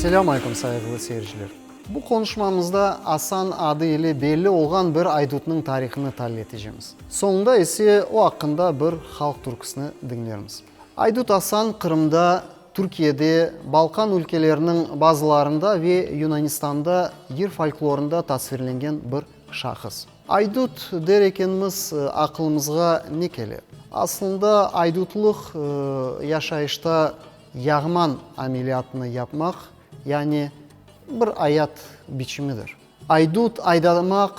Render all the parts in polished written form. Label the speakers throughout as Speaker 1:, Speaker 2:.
Speaker 1: Selâm aleyküm, sayğılı seyirciler! Bu qonuşmamızda Asan adı ile belli olğan bir aydutnıñ tarihını talil etecemiz. Soñunda ise o aqqında bir halq türküsini diñlermiz. Aydut Asan Qırımda, Türkiyede, Balqan ülkeleriniñ bazılarında ve Yunanistanda yır folklorında tasvirlengen bir şahıs. Aydut der ekenmiz, aqılımızğa ne kele? Aslında aydutlıq yaşayışta yağman ameliyatını yapmaq, yani bir ayat biçimidir. Aydut, aydamaq,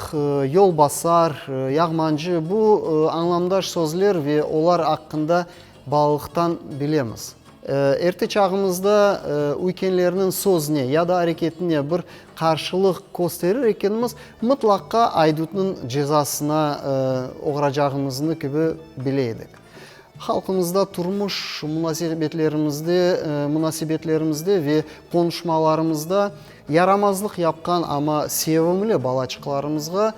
Speaker 1: yol basar, yağmancı, bu añlamdaş sözler ve olar aqqında balalıqtan bilemiz. Erte çağımızda üykenlerniñ sözüne ya da areketine bir qarşılıq kösterir ekenimiz, mıtlaqqa aydutnıñ cezasına oğracağımıznı kibi bile edik. Halqımızda turmuş munasebetlerimizde munasebetlerimizde ve qonuşmalarımızda yaramazlıq yapqan, amma sevimli balaçıqlarımızğa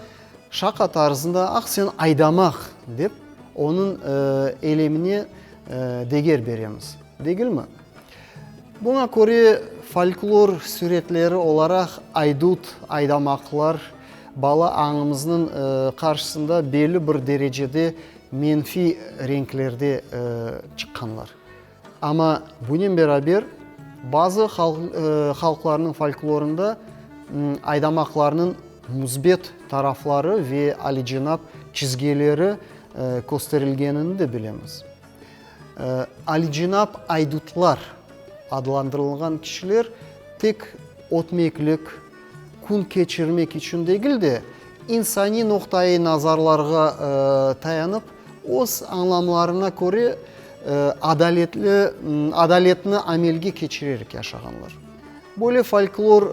Speaker 1: şaqa tarzında ah sen aydamaq dep onıñ elemine deger beremiz, degilmi? Buña köre folklor süretleri olaraq aydut, aydamaqlar bala añımıznıñ qarşısında belli bir derecede menfiy renklerde çıqqanlar. Amma bunen beraber bazı halqlarnıñ folklorında aydamaqlarnıñ müsbet tarafları ve alicenap çizgileri kösterilgenini de bilemiz. Alicenap aydutlar adlandırılğan kişiler tek ötmeklik, kün keçirmek içün degil de, insaniy noqtaiy nazarlarğa tayanıp, öz añlamlarına köre adaletli, adaletni amelge keçirerek yaşağanlar. Böyle folklor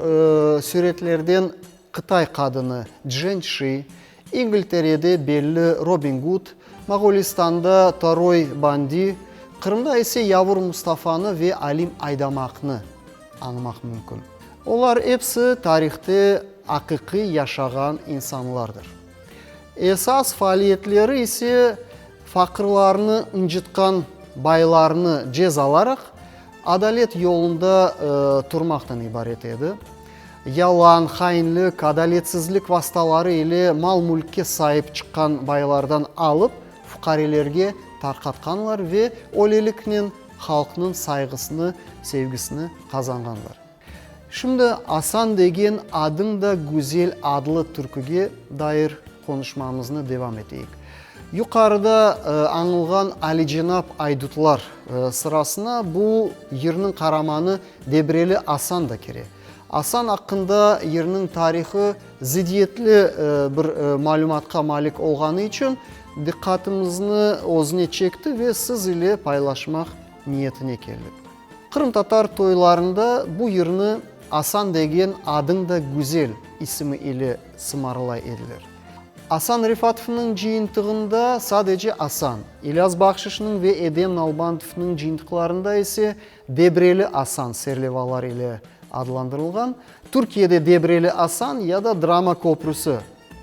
Speaker 1: süretlerden Qıtay qadını Cjen Şi, İngilterede belli Robin Gud, Moğolistanda Toroy Bandi, Qırımda ise Yavur Mustafanı ve Alim Aydamaqnı añmaq mümkün. Olar epsi tarihte aqiqiy yaşağan insanlardır. Esas faaliyetleri ise faqırlarnı ıncıtqan baylarnı cezalaraq, adalet yolunda turmaqtan ibaret edi. Yalan, hainlik, adaletsizlik vastaları ile mal-mülkke saip çıqqan baylardan alıp, fuqarelerge tarqatqanlar ve öyleliknen halqnıñ sayğısını, sevgisini qazanğanlar. Şimdi Asan degen adıñ da güzel adlı türküge dair qonuşmamıznı devam eteyik. Yuqarıda añılğan alicenap aydutlar sırasına bu yırnıñ qaramanı Debreli Asan da kire. Asan aqqında yırnıñ tarihı zıddiyetli bir malümatqa malik olğanı içün diqqatımıznı özüne çekti ve siz ile paylaşmaq niyetine keldik. Qırımtatar toylarında bu yırnı Asan degen adıñ da güzel isimi ile sımarlay ediler. Asan Refatovnıñ cıyıntığında sadece Asan, İlyas Bahşışnıñ ve Edem Nalbantovnıñ cıyıntıqlarında ise Debreli Asan serlevalar ile adlandırılğan, Türkiyede Debreli Asan ya da Drama köprüsi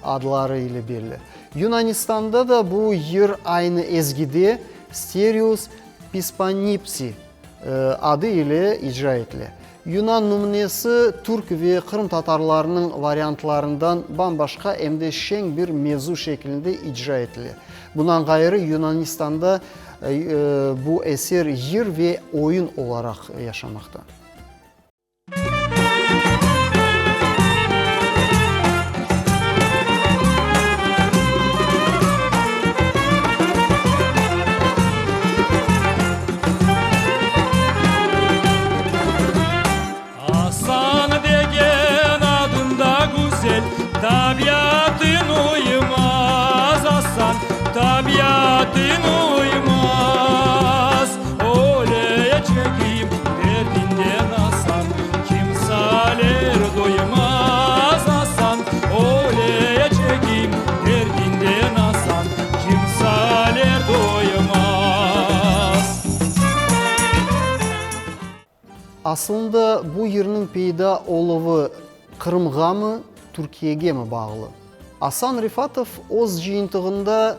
Speaker 1: adları ile belli. Yunanistanda da bu yır aynı ezgide Sterios Pispanipsi adı ile icra etile. Yunan nümünesi türk ve qırımtatarlarnıñ variantlarından bam-başqa em de şeñ bir mevzu şeklinde icra etile. Bundan ğayrı, Yunanistanda bu eser yır ve oyun olaraq yaşamaqta.
Speaker 2: Asan degen adıñ da güzel, tabiatın uymaz, Asan, tabiatın uymaz. Ölecegim derdinden, Asan, kimsaler duymaz, Asan, ölecegim derdinden, Asan, kimsaler duymaz.
Speaker 1: Aslında bu yırnıñ peyda oluvı Qırımğamı, Türkiyegemi bağlı? Asan Refatov öz cıyıntığında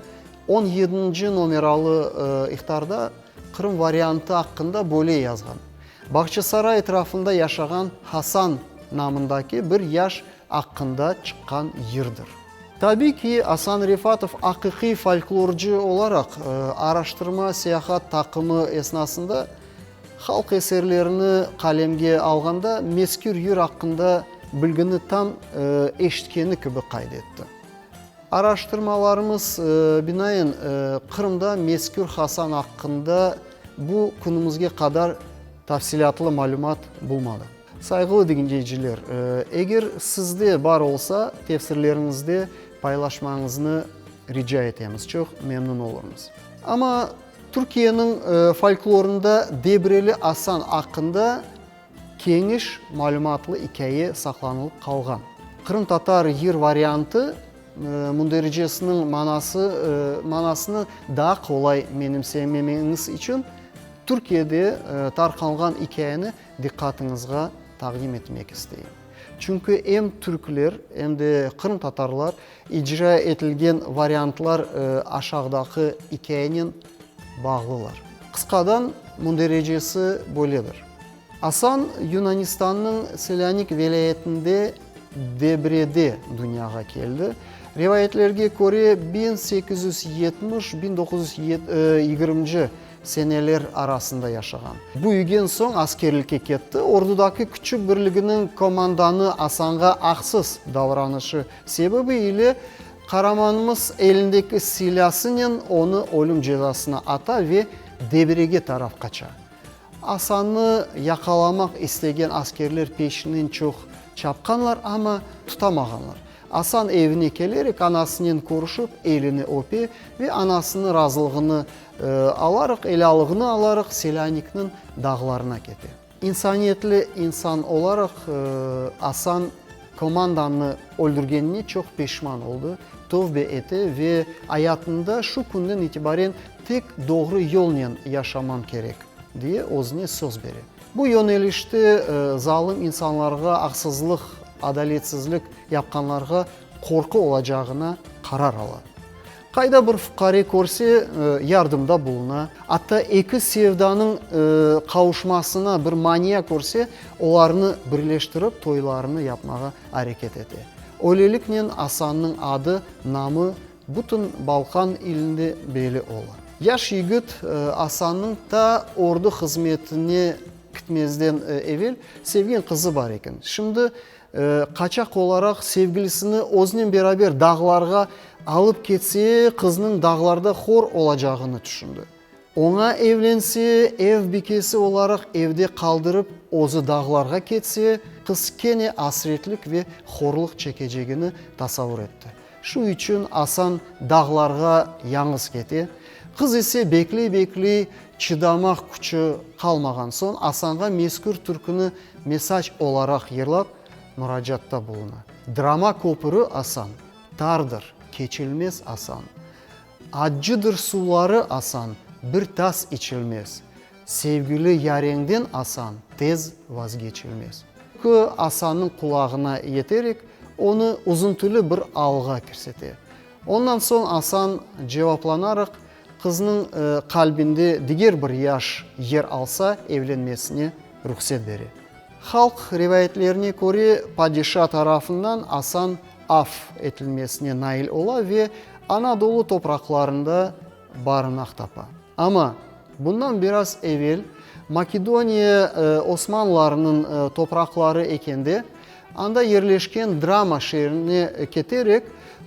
Speaker 1: on yedinci nomeralı ihtarda Qırım variantı aqqında böyle yazğan. Bağçasaray etrafında yaşağan Hasan namındaki bir yaş aqqında çıqqan yırdır. Tabiy ki, Asan Refatov aqiqiy folklorcı olaraq araştırma-seyahat taqımı esnasında halq eserlerini qalemge alğanda mezkür yır aqqında bilgini tam eşitkeni kibi qayd etti. Araştırmalarımız binaen, Qırımda mezkür Hasan aqqında bu künümizge qadar tafsilâtlı malümat bulmadıq. Sayğılı diñleyiciler, eger sizde bar olsa, tefsirleriñizde paylaşmañıznı rica etemiz, çoq memnün olurmız. Amma Türkiyeniñ folklorında Debreli Asan aqqında Keniş malümatlı ikâye saqlanılıp qalğan. Qırımtatar yır variantı mündericesiniñ manası manasını daa qolay menimsememeñiz içün Türkiyede tarqalğan ikâyeni diqqatıñızğa taqdim etmek isteyim. Çünki em türkler, em de qırımtatarlar icra etilgen variantlar aşağıdaki ikâyenen bağlılar. Qısqadan mündericesi böyledir. Asan Yunanistannıñ Selânik vilâyetinde Debrede dünyağa keldi. Rivayetlerge köre, 1870, 1920-nci seneler arasında yaşağan. Büyügen soñ askerlikke ketti. Ordudaki küçük birliginiñ komandanı Asanğa aqsız davranışı sebebi ile qaramanımız elindeki silâsınen onı ölüm cezasına ata ve Debrege taraf qaça. Asannı yaqalamaq istegen askerler peşinden çoq çapqanlar, amma tutamağanlar. Asan evine kelerek, anasınen körüşip, elini öpe ve anasınıñ razılığını alaraq, elâlığını alaraq Selânikniñ dağlarına kete. İnsaniyetli insan olaraq Asan komandannı öldürgenine çoq peşman oldı, tövbe ete ve ayatında şu künden itibaren tek doğru yolnen yaşamam kerek, diye özüne söz bere. Bu yönelişte zalım insanlarğa, aqsızlıq, adaletsizlik yapqanlarğa qorqu olacağına qarar ala. Qayda bir fuqare körse, yardımda buluna, atta eki sevdanıñ qavuşmasına bir mania körse, olarnı birleştirip, toylarını yapmağa areket ete. Öyleliknen Asannıñ adı, namı bütün Balkan ilinde belli ola. Yaş yigit Asannıñ ta ordu hızmetine kitmezden evel sevgen qızı bar eken. Şimdi Qaçaq olaraq sevgilisini özünen beraber dağlarğa alıp ketse, qıznıñ dağlarda hor olacağını tüşündi. Oña evlense, ev bikesi olaraq evde qaldırıp, özü dağlarğa ketse, qız kene asretlik ve horluq çekecegini tasavur etti. Şu içün Asan dağlarğa yañğız kete. Qız ise bekley-bekley çıdamaq küçü qalmağan soñ, Asanğa mezkür türküni mesac olaraq yırlap, muracaatta buluna. Drama köpüri, Asan, tardır, keçilmez, Asan. Accıdır suvları, Asan, bir tas içilmez. Sevgili yareñden, Asan, tez vazgeçilmez. Kü Asannıñ qulağına yeterek, onı üzüntüli bir alğa kirsete. Ondan soñ Asan cevaplanaraq, qıznıñ qalbinde diger bir yaş yer alsa, evlenmesine ruhset bere. Halq rivayetlerine köre, padişa tarafından Asan af etilmesine nail ola ve Anadolu topraqlarında barınaq tapa. Amma bundan biraz evel Makedoniya osmanlılarnıñ topraqları ekende, anda yerleşken Drama şeerine keterek,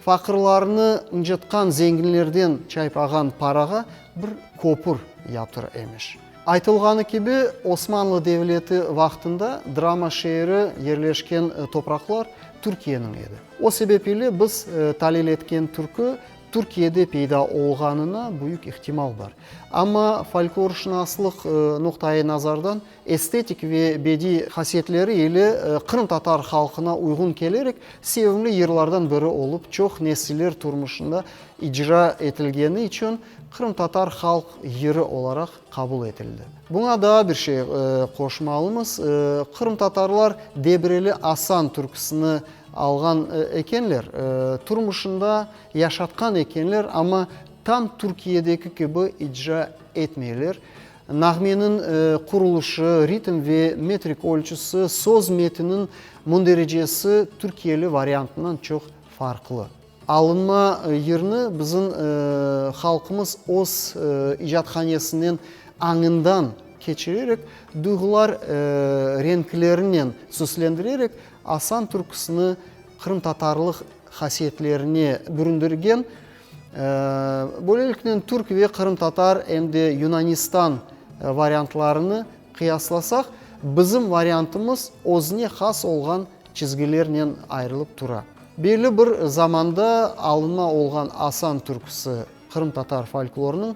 Speaker 1: faqırlarnı ıncıtqan zenginlerden çaypağan parağa bir köpür yaptıra emiş. Aytılğanı kibi, Osmanlı devleti vaqtında Drama şeeri yerleşken topraqlar Türkiyeniñ edi. O sebep ile biz talil etken türkü Türkiyede peyda olğanına büyük ihtimal bar. Amma folklorşınaslıq noqtaiy nazardan estetik ve bediy hasiyetleri ile qırımtatar halqına uyğun kelerek sevimli yırlardan biri olıp çoq nesiller turmuşında icra etilgeni içün qırımtatar halq yırı olaraq qabul etildi. Buña daa bir şey qoşmalımız, qırımtatarlar Debreli Asan türküsini Alğan ekenler, turmuşında yaşatqan ekenler, amma tam Türkiyedeki kibi icra etmeyler. Nağmeniñ qurulışı, ritm ve metrik ölçüsi, söz metiniñ mündericesi türkiyeli variantından çoq farqlı. Alınma yırnı bizim halqımız öz icathanesinen añından keçirerek, duyğular renklerinen süslendirerek Asan türküsini qırımtatarlıq hasiyetlerine büründirgen. Böyleliknen türk ve qırımtatar em de Yunanistan variantlarını qıyaslasaq, bizim variantımız özüne has olğan çizgilernen ayırılıp tura. Belli bir zamanda alınma olğan Asan türküsi qırımtatar folklorınıñ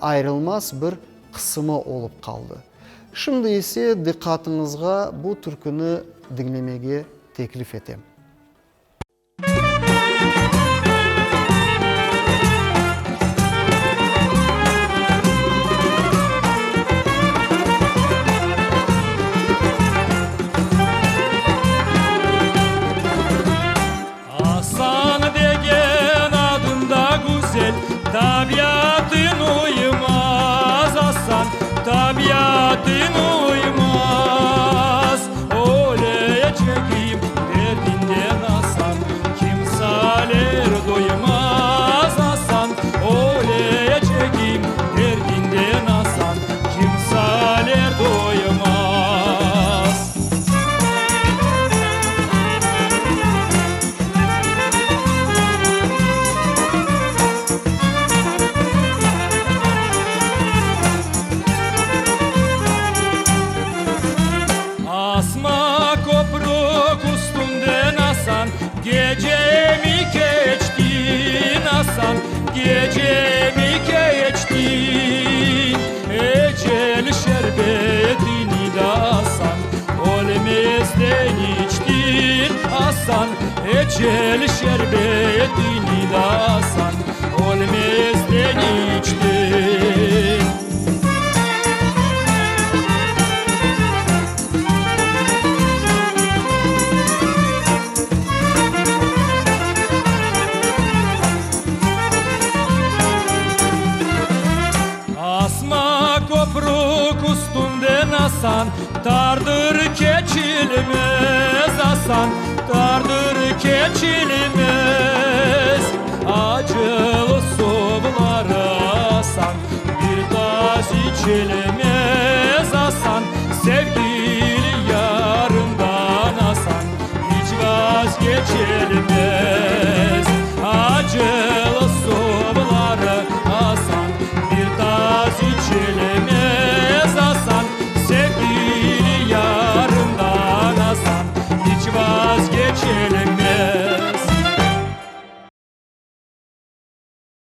Speaker 1: ayırılmaz bir qısımı olıp qaldı. Şimdi ise diqqatıñızğa bu türküni diñlemege teklif etem.
Speaker 2: Asan degen adıñ da güzel, tabiatıñ uymaz, Asan, tabiatıñ uymaz. Ölecegim derdinden, Asan, kimseler duymaz, Asan, ölecegim derdinden, Asan, kimseler duymaz. Asma köprük üstünden, Asan, gecemi keçtin, Asan, gecemi keçtin. Ecel şerbetini de, Asan, ölmezden içtin, Asan, ecel şerbetini de, Asan, ölmezden içtin. Asma köprük üstünden, Asan, tardır keçilmez, Asan, tardır keçilmez. Acılı suvları, Asan, bir tas içilmez.